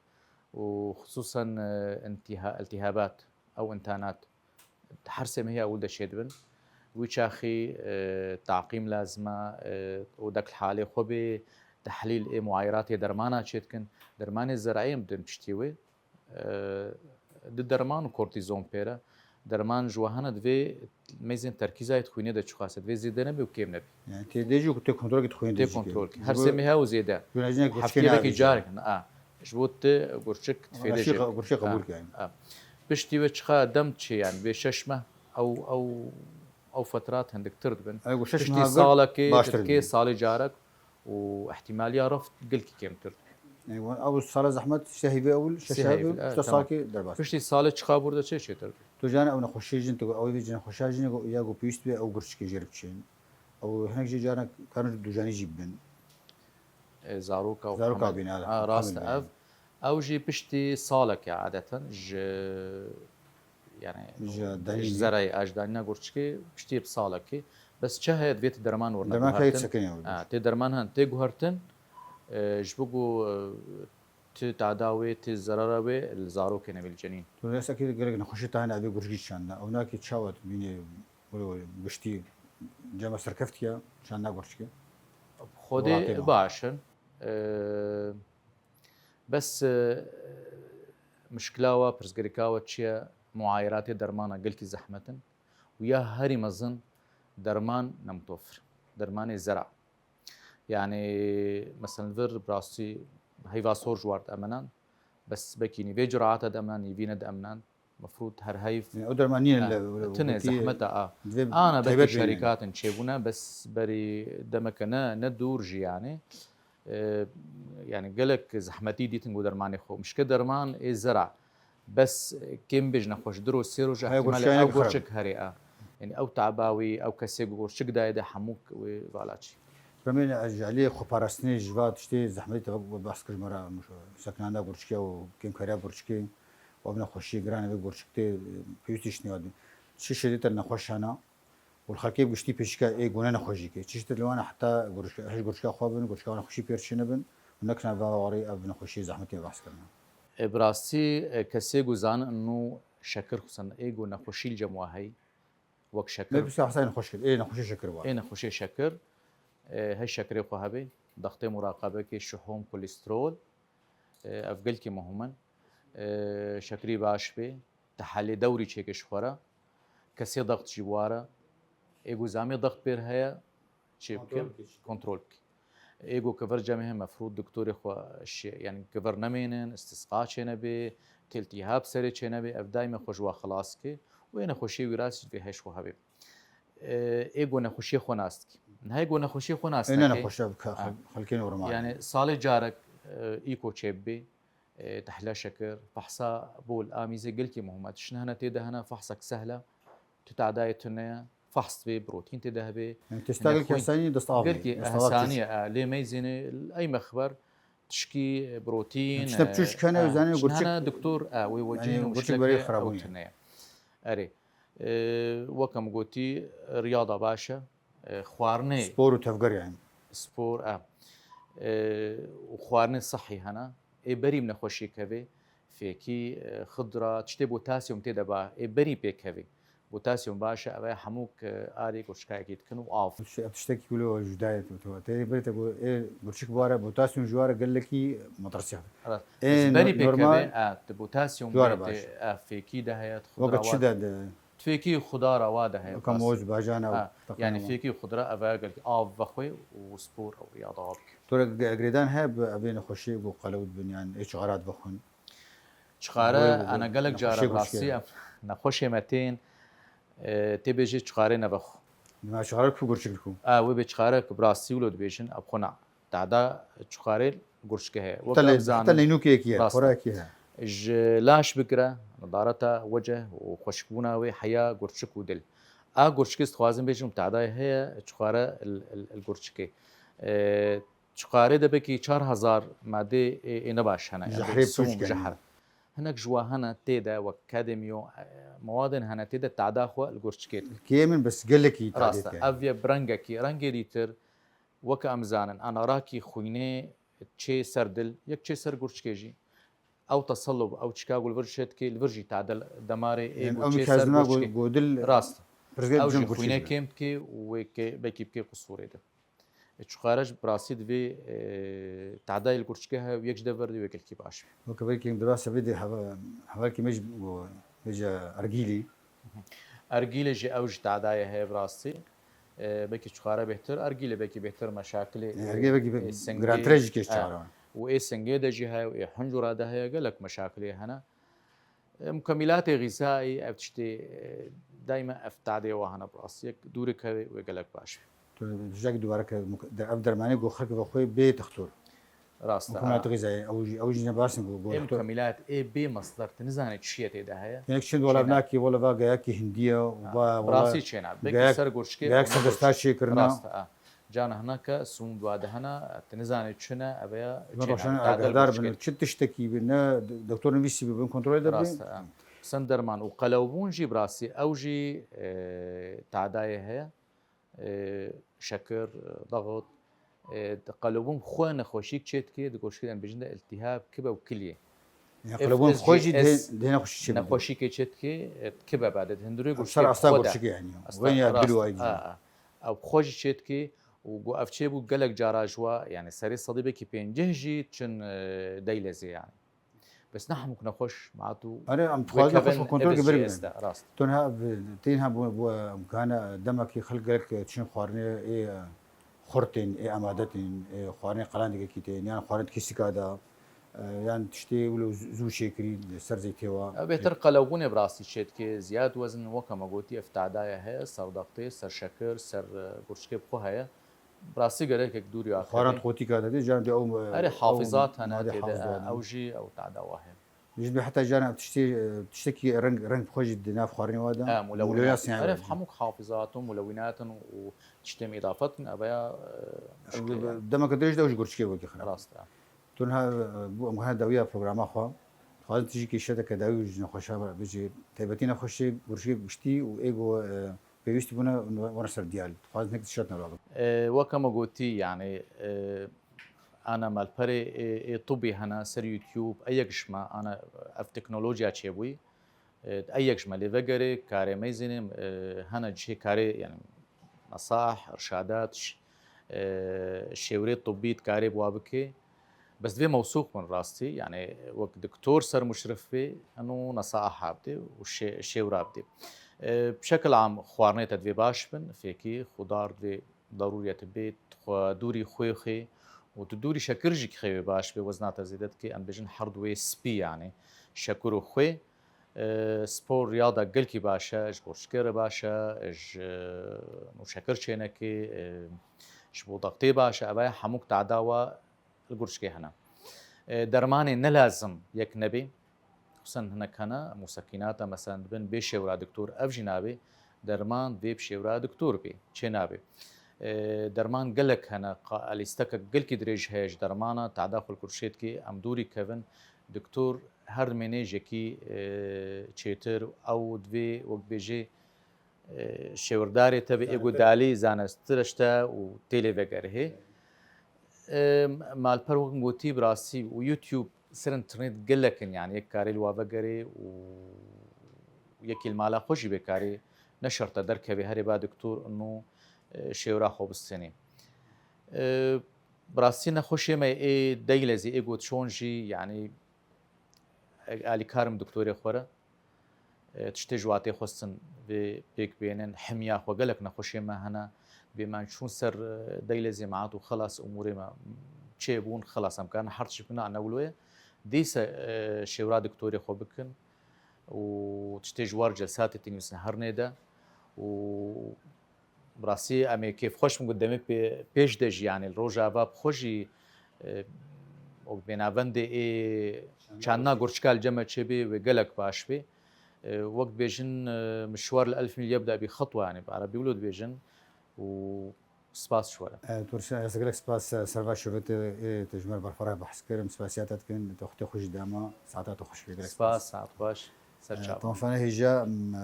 Û xisûsen, e, intîha-, iltîhabat, ew întanat, her sê mehê ewil de çêdibin. Wî çaxî, e, taqîm lazim e, e, û dek li halê xwe bê, tehlîl ê muayeratê dermana çêdikin. Dermanê zereyê em din piştî wê, e, di derman û kortîzon pê re. Derman ji we hene divê mêzên terkîzayê di xwînê de çiqas e, divê zêde nebe û kêm nebe. Yani tê dê jî ku tê kontrolkî di xwînê de Tê jî kêm. Kontrolkî. Ji Her bo sê mehe û zêde. Jûna jinek gurçikê Hefteyê belkî nabî jî. Carek ne, a. Ji bo ti gurçik difêde Reşî jê. Qe-, gurçikê qebûl ke yani. A. Piştî wê çiqa dem çê yani, bê şeş meh ew, ew, ew fetrat hindiktir dibin. Ew şeş Piştî meha salekê baştir dikê, dibin. Salê carek û ihtimaliya reft gelkî kêmtir dibin. Ew, ew sala zehmet sê heyvê ew, şeş Sê heyvê, heyvê, e, işte tamam. Salkê derbas. Piştî salê çiqa bûr de çê çêtir dibin. Tu jane ew nexweşiyê jin, tu ew vê cin nexweşa jinê go, ya go pêwîst be ew gurçikê jê re biçin. Ew hinek jî carna karin dujanî jî bibin. E, zaroka û Zaroka hemen bîne, ha, rast e, hemen ev. Ew jî piştî saleke adeten ji, yani, Ji ji danînê. Zereyê, a, ji danîna gurçikê piştî bi salekê. Bes çi heye divê ti derman werne Derman guhertin. Kayê sekinê werde. Ha, tê derman hen, tê guhertin, e, ji bo ku, e, ti tada wê, ti zerara wê li zarokê nebî li cenîn. Tu dê sekî gelek nexweşî tane evê gurçikî çanda. Ew nakî çawa tu bînê wilo giştî cema serkeftiya çanda gurçikê? Xwedê Welatê ma. Baş in. E, Bes, e, mişkila we, pirsgirêka we çi ye? Muayeratê dermana gelkî zehmet in û ya herî mezin derman nemutofir. Dermanê zera. Yani, meselen, vir bi rastî heyva sor ji war di emenan, bes bekî nî vê curaata di emenan, nîvîne di emenan, mefrûd her heyv. Yani, o derman nîne Ha, le, le, tine wekî zehmet e, a. divê Ana belkî taybet bîne. Şerîkatin çêbûne, bes berî demeke ne, ne dûr jî yani. E, yani gelek zehmetî dîtin ku dermanê xwe. Mişke derman ê zera. Bes kêm bêj nexweş, di roj, sê roj Haya ihtimalê gurçiya ew yek xirab. Gurçik herê a. Yani ew taba wî, ew kesê ku gurçik dayê de hemû wê vala çî. Remê ez ji aliyê xweparastinê ji va tiştê zehmetî te vek behs kir me re, sekinanda gurçikê û kêmkariya gurçikê û ev nexweşiyê giran ê vê gurçik tê pêwîstî ji nêva dibin. Çi şêdê te nexweş hene û li xelkê bi giştî pêşîka ê gune nexweşî ke. Çi şêdê li wana heta gurçika, hej gurçika xwe bin, gurçika wan xweşî pêr çê nebin û nekine va warî ev nexweşiyê zehmetê behs kirine. E, bi rastî, e, kesê ku zanin nû şekir xusen ê ku nexweşî li cem wa heyî, wek şekir. Me pisa hesayên xweş kir. Ê nexweşê şekir var. Ê nexweşê şekir, e, hey şekirê xwe hebe, dextê muraqebekê, şihûm, kolesterol, e, ev gelkî muhim in. E, şekirî baş bê, tehelê dewrî çêke ji xwe re, kesê dext jî ware, ê ku zamê dext pêr heye, çê bike, Kontrol bike. Kontrol bike. Ê ku kivir cemê heye mefrûd doktorê xwe şê, yani kivir nemênin, istisqa çênebê, têltîhab serê çênebê, ev daîme xwe ji wa xilas ke û ê nexweşiyê wî rast jî divê heş xwe hebe. E, ê ku nexweşiyê xwe nas dike. Niha ê ku nexweşiyê xwe nas Ê ne neke. Nexweşe bi ka-, Ha. Xel-, xelkê normal. Yani salê carek, e, îko çêbibê, e, tehla şekir, fehsa bol, amîzê gelkî muhim e. Tiştin hene tê de hene, fehsek sehla. Tu tadayê tune ye, fahs divê, protein tê de hebe. Yani testa Hene gelkî xwîn. Hesanî dest av Gelkî dest av hesanî ye, e, lê meyzênê, ey mexber, tişkî, protein, Yani tiştine e, biçû şikane, e, zanê tiştin gurçik hene, doktor, e, wê wecîn Yani û gurçik berê xirabûn ew ye. Tune ye. Erê. E, wek em gotî, riyada baş e. E, xwarinê Spor û tevger yani. Spor, e. E, û xwarinê sihî hene. Ê berî bi nexweşî kevê, fêkî, e, xidra, tiştê potasyum tê de ba, ê berî pê kevê. Potasyum baş e, ev e hemû ke arê gurçikayekî dikin û av. Tişt-, tiştekî wilo cuda ye tu, tu. Tê berê te got, ê gurçik ware, potasyum ji ware gelekî metirsî. Rast. Ê Ji berî no-, pê normal kevê, e, tu potasyum ji ware bê, baş. Tê, e, fêkî de heye, tu Weke xidra çi wa de, de? Tufêkî xudara wa de heye Weke qas. Moz, bajana Ha, teqrîben yani wa. Fêkî xudra ev e gelkî av vexwe û spor ew riyada wa bike. Tora ge-, girêdan heye bi evê nexweşiyê ku qelew dibin, yani ê çixara dibixwin. Çixare, Boy bu, ana gelek nexweşiyê cara bi rastî gurçikê. Em nexweşê me tên, e, tê bêjê çixarê nevexwe. Dima çixare ku gurçik diku. A, wê bê çixare ku bi rastî wilo dibêjin, ev xwe na. Tada çixarê gurçikê heye. Wek Heta em ley-, zanin, heta leynûkê yekî ye, rast e. Xora yekî ye. Ji laş bigire, nedareta weceh û xweşikbûna wê heya gurçik û dil. A gurçikê dixwazim bêjim, tadayê heye, çixare il, il, il gurçikê. E, çixarê de belkî çar hezar madê ê, ê nebaş hene. Em Jehrê bê sumum, pişk yani. Jehr. Hinek ji wa hene tê de wek kademiyo, e, mewadên hene tê de tada xwe li gurçikê dike. Kê min bes gelekî Rast e, tadê dike. Ev ye bi rengekî, rengê dîtir, Weke em zanin, ana rakî xwînê çê ser dil, yek çê ser gurçikê jî. Ew tesellub, ew çika ku li vir çê dikê, li vir jî tadil demarê ê Yani ku ew çê ser mîkazma gurçikê. Go-, godil Rast. Pirsgirêk ew jî xwînê kêm dike û wê ke-, belkî bike qisûrê de. E, çixare ji bi rastî divê, e, tadayê li gurçke heye û yek ji dev berdê wê gelkî baş be. Weke belkî em dibase vê dê heve-, hevalkê me jî û vê jî Ergîlî. Ergîlê jî ew jî tadayê heye bi rastî. E, belkî çixare bêhtir, Ergîlê belkî bêhtir meşakilê, e, Ergê belkî e, singê, girantir e jî kê e, çixare. Û ê singê de jî heye û ê huncura de heye, gelek meşakilê hene. E, mukemîlatê xîzayî, ev tiştê, e, daîma ev tadê wa hene bi rastî. Yek dûrê kevê wê gelek baş. Tu dijak dubare ke muk-, de-, ev dermanê ku xelk ve xwe bê textor. Rast e, Mukemîlat ha. Xîzayî, ew jî, ew jî ne baş in ku, ku Ê textor. Mukemîlat ê bê mesler, tu nizanî çi ye tê de heye. Hinek çend wala Çêne. Nakî, wala va geyakî hindiye, Ha, va, bi wala rastî çêne. Belkî geyek, ser gurçkê geyek û ne sedesta gurç-, çêkirina. Rast e, ha. Cana hinaka sumûd wa de hene, tu nizanî çi ne, ev ya Ji me çêne, roşan tade agahedar gurçkê. Bin, çi tiştekî bi, ne doktor nivîsî bi, bin kontrolê de bi. Rast e, ha. Sen derman û qelewbûn jî bi rastî, ew jî, e, tadayê heye. E, şekir, e, daxit, e, qelewbûn xwe nexweşîk çê dike, di goşkê de em bêjin de iltihab, kibe û kiliyê. Yani F qelewbûn S G S xwe jî dê-, dê nexweşî çê bide. Nexweşîkê çê dike, e, kibe bade, di hundirê goşkê xwe de. Asta gurçikê yani. Asta, wen ya rast, dil û aydin. A, a. Ew xwe jî çê dike û ku ev çêbû gelek cara ji wa, yani serê sedî belkî pêncî jî çin, e, deylezê yani. Bes ne hemûk nexweş, ma tu Are, em wê dixwazin kevin nexweş kontrol F S G S bibin. De, rast. Tenha, tenha bu, bu imkana demekî xelk gelek çin xwarinê ê xurt tên, ê amade tên, ê xwarinê qelandekî tên, yan xwarin kîsika da, e, yan tiştê wilo zû çêkirî ser zeytê wa. Ev bêhtir qelewbûnê bi rastî çê dike, ziyad wezin weke me gotî, ev tadaya heye, ser dextê, ser şekir, ser, e, gurçikê bi xwe heye. Bi rastî gerekek dûrî wa Xwarin xebî. Xotîka de, caran dê ew, Erê ew hafizat hene madde tê de, hafizat hene. Ew jî ew tadawa heye. Ji bi heta caran ev tiştê, e, tiştekî reng, reng bi xwe jî di nav xwarinê wa de. E, mulewinat. Mulewinat yani. Erê hemûk hafizat û mulewinat in û tiştên îdafet in, ev ya, e, muşkil e. Demeke dirêj de ew ji gurçikê wekî xirab. Rast e. Tu niha, e, bû em hene dawiya programa xwe. Dixwazin tu jî kêşeteke dawî ji nexweşa bêjî, taybetî nexweşê gurçikê giştî û ê ku, e, pêwîst bûne, wana ser diyal. Dixwazin hinek tişt navra bin. E, weke me gotî, yani, e, ana malperê ê, ê tibî hene ser YouTube, ê yek ji me, ana ev teknolojiya çêbûyî. E, ê yek ji me lê vegerê, karê meyzînê, e, hene cihê karê, yani, nesah, irşadat, ş-, e, şêwrê tibî dikarê bi wa bikê. Bes divê mewsûq bin rastî, yani wek doktor ser muşrif bê, eno nesaha bidê û şê-, şêwra bidê. E, bi şekil am xwarinê te divê baş bin, fêkî xwedar divê darûriyet bê, xwe dûrî xwê xê û tu dûrî şekir jî xê wê baş bê, wezna te zêde dike, em bêjin her du wê spî yani, şekir û xwê. E, spor riyada gelkî baş e, ji gurçikê re baş e, ji, e, nû şekir çênekê, e, ji bo dextê baş e, ev e hemûk tada wa li gurçikê hene. E, dermanê ne lazim yek nebê, xusûsen hinek hene, musekînata, mesela, dibin bê şêwra doktor, ev jî nabê, derman vê bi şêwra doktor bê, çê nabê. E, derman gelek hene, qa-, lîstekek gelkî dirêj heye ji dermana, tada xwe li gurçikê dikê, em dûrî kevin, doktor her dimênê jekî, e, çêtir, ew divê, wek bêjê, e, şêwirdarê te be, ê ku dalî zanestir işte û têlê vegerihê. E, malper wek gotî bi rastî û YouTube ser internet gelek in, yani yek karê li wa vegerê û yekî li mala xwe jî bê karê ne şert e derkevê herê ba doktor û, e, şêwra xwe bistênê. E, bi rastî nexweşê me ê deylezî ê got şon jî, yani alîkar im doktorê xwe re. E, tiştê ji watê xwestin vê pêk bênin, himiya xwe gelek nexweşê me hene. Bê me çûn ser, e, deylê zêmaat û xelas umûrê me çêbûn, xelas em karin her tişt bikine, ne wilo ye. Dîse, e, şêwra doktorê xwe bikin û tiştê ji war celsatê tênivîsin her nêde û Bi rastî em ê kêfxweş bin ku demê pê-, pêş de jî, yanî li rojava bi xwe jî, e, wek bênavendê ê çandina gurçika li cem me çêbê wê gelek baş bê. E, wek dibêjin, e, mişwar li elf mîl yebda bi xetwa, yanî bi erebî wilo dibêjin û spas ji we re. E, tu rêşa, ez gelek spas, e, serva şovetê, e, te ji me re berfireh behs kir, em spasiya te dikin, te wextê xwe jî dama, saeta te xweş be, gelek spas. Spas, saet xweş. Ser çavan. Temaşevanê hêja, em, e,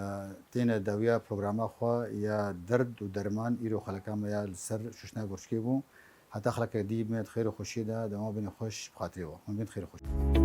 têne dawiya programa xwe ya derd û derman, îro xeleka me ya li ser şuştina gurçikê bû. Heta xelekek dî, bimîne di xêr û xweşiyê de, dema bîne xweş, bi xatirê we. Hûn bîn di xêr û xweşiyê.